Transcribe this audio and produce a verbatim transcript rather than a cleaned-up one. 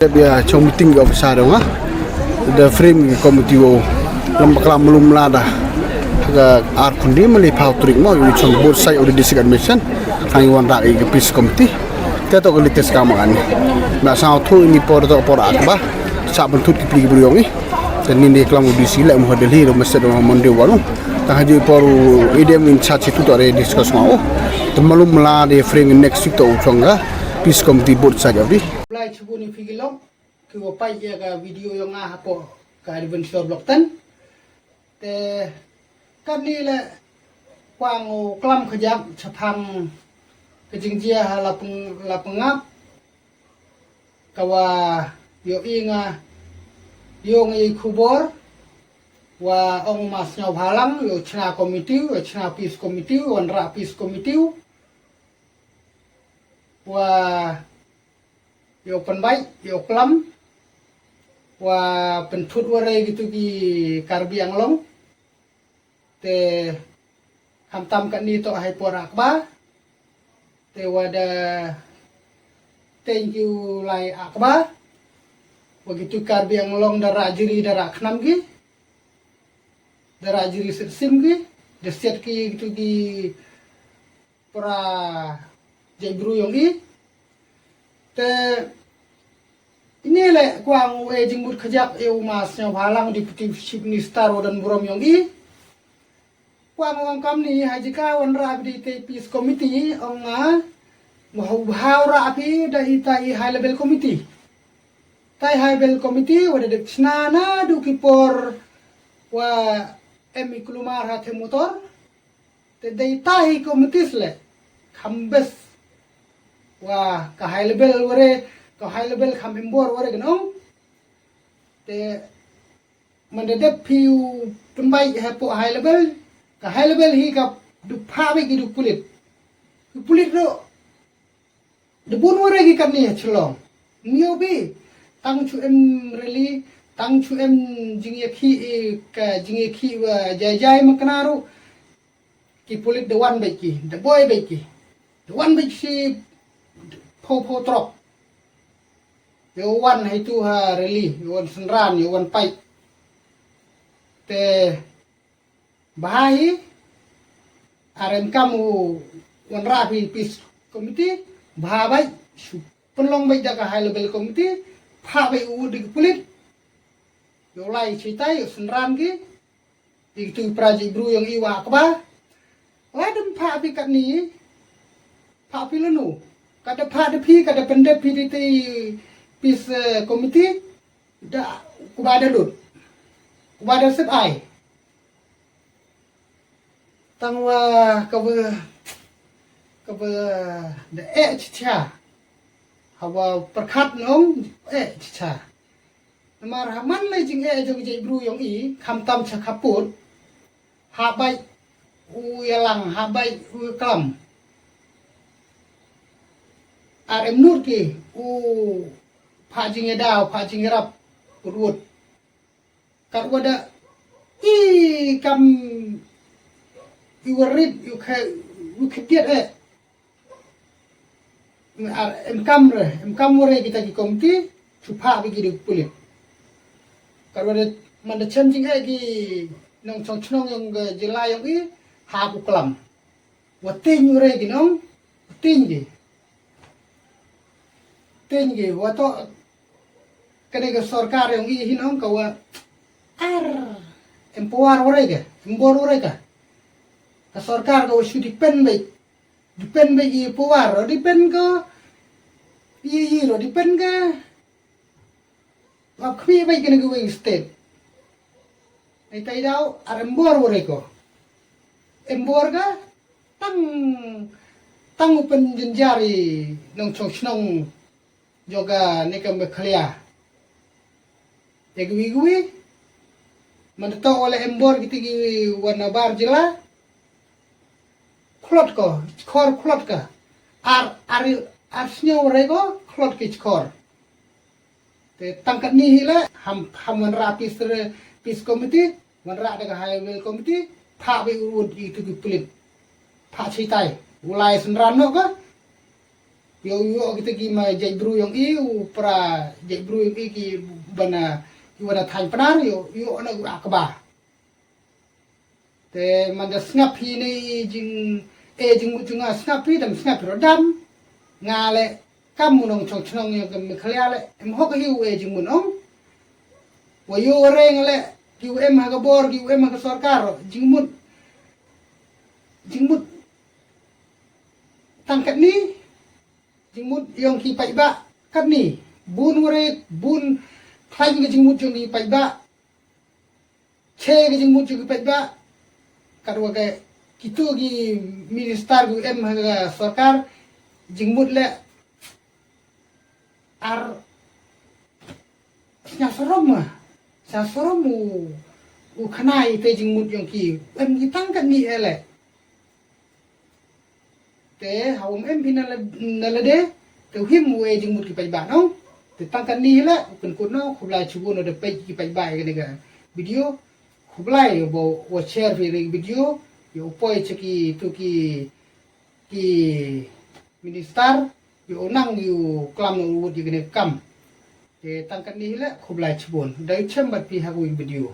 Dep ïa chong meeting ki officer dong ha. Da frame ki committee wow. Lam bakla malum lada. Ka ar kundi mali pau trik mo ïa chong both side of the district administration. Hangi wan rak i ka peace committee. Te to ka latest ka makan. Na sang thu ini por to por akba. Sa bentut ki pli ki bruyong i. Te ni ni klam di si lek mo Delhi do mesti do Monday walu. Tang haju por idem in chat situ to re discuss mo. Te malum la de frame next week to chong ka. Peace committee both side of the. Blai chibun i phi ki long ki wa pait ïa ka video yong nga hapoh ka Adventure Block ten. Te kane le kwang u klam khajak chaphang ka jingjia ha la peng la pengap ka wa ïoh i nga ïoh ngi khubor wa ong ma sñiaw bhalang ïoh chna committee ïoh chna peace committee wan ra peace committee wa ïoh pynbait ïoh klam wa pynthut wa rei kitu ki Karbi Anglong. Te khamtam kani to hai por akba te wa da thank you lai akba wa kitu Karbi Anglong da ra jiri da ra khnam ki da ra jiri sit sim ki da siat ki kitu ki pra jai bru yong i. Te ini le kwang u e jingmut khajak e u ma sñiaw bhalang Deputy Chief Minister wa don burom yong i. Kwang u kam ni ha jika wan ra bidi te peace committee ong nga ma hu bhau ra phi da i ta i high level committee. Tai high level committee wa da dep chna na du ki por wa em i kulumar ha the motor. Te dei ta hi committees le kham bes wa ka high level ware ka high level kham embor ware gnong. Te manda dep phi u pynbai ha po high level ka high level hi ka du pha bai ki du pulit. Ki pulit ro de bun ware ki kan ni ha Shillong. Mio bi tang chu em rally tang chu em jingïakhi ka jingïakhi wa jai jai ma kana ru. Ki pulit de wan bek ki de boy bek ki de wan bek si pho pho trok. Yo wan hai tu ha rally yo wan senran yo wan pai. Te bha hi arem kam u wan ra phi peace committee bha bai su pynlong bai da ka high level committee pha bai u dik pulit. Yo lai chitai yo senran ki Dik tu pra ji bru yong i wa kba. La dem pha pi kat ni. Pha pi lanu. Kada pha de phi kada pendep phi di ti pis committee. Da kuba da lut. Kuba da sep ai. Tang wa kaba kaba da eh chicha. Hawa perkhat nong eh chicha. Namar ha man lei jingeh jong jait bru yong i khamtam cha khaput. Ha bai u yalang ha bai u klam. Ar em nur ki u pha jingeda pha jingrap rut. Kat wada i kam i warit i khe u khe diet eh. Em kam re em kam wore kita ki komti chu pha bi ki de pulit. Karwa de man de chen jing eh ki nong chong chnong yong jila yong i ha ku klam. Wa ting wore ki nong ting ki ting ki wa to kane ka sorkar yong i hi nong ka wa ar em power wore ka em bor wore ka ka sorkar ka wa shu depend bai. Depend ba i power ro depend ko i i ro depend ka. Lap khmi ba i kena ka wing state. Ai tai dau ar embor wore ko embor ka tang tang upen jenjari nong chong chnong. Joga ne ka Meghalaya. Te gwi gwi man to wala embor kiti gwi wana bar jila. Khlot ko chkhor khlot ka ar ar ar snyo re ko khlot ki chkhor. Te tangkat ni hi le ham ham wan ra pis re pis committee wan ra de ka high level committee pha bi u i tu ki pulit pha chitai ulai senran no ka. Ïoh, ïoh kita ki ma jaitbru yong i, u para jaitbru yong i ki bana, ki bana thaiñ Pnar, ïoh, ïoh na u akba. Te man da sngap hi ne i jing, e jingmut jong nga sngap hi, dam sngap hi ruh dam. Nga le kam u nongchong chnong yong ka Meghalaya le, em hok hi u e jingmut ong. Wa ïoh wa reng le, ki u em ha ka bor, ki u em ha ka sorkar, jingmut, jingmut tang katni, jingmut yong ki paidbah katni. Bun warit, bun khlaiñ ka jingmut yong ki paidbah. Che ka jingmut yong ki paidbah. Katwa ka kitu ki minister ki em ha ka sorkar, jingmut le ar sña sorom ma. Sña sorom u, u khnai te jingmut yong ki. Em ki tang katni e le. Te ha um em phi na la, na lade, te u him u e jingmut ki paidbah no. Te tang katni hi le, u pynkut no, khublai chibun da peit ki paidbah ïa kane ka video. Khublai ba wa share phi ïa kane ka video, ïa u poi cha ki tu ki, ki minister, ïa u nang ïa u klam na u wut ïa kane ka kam. Te tang katni hi le, khublai chibun. Da u chem bad phi ha kawei ka video.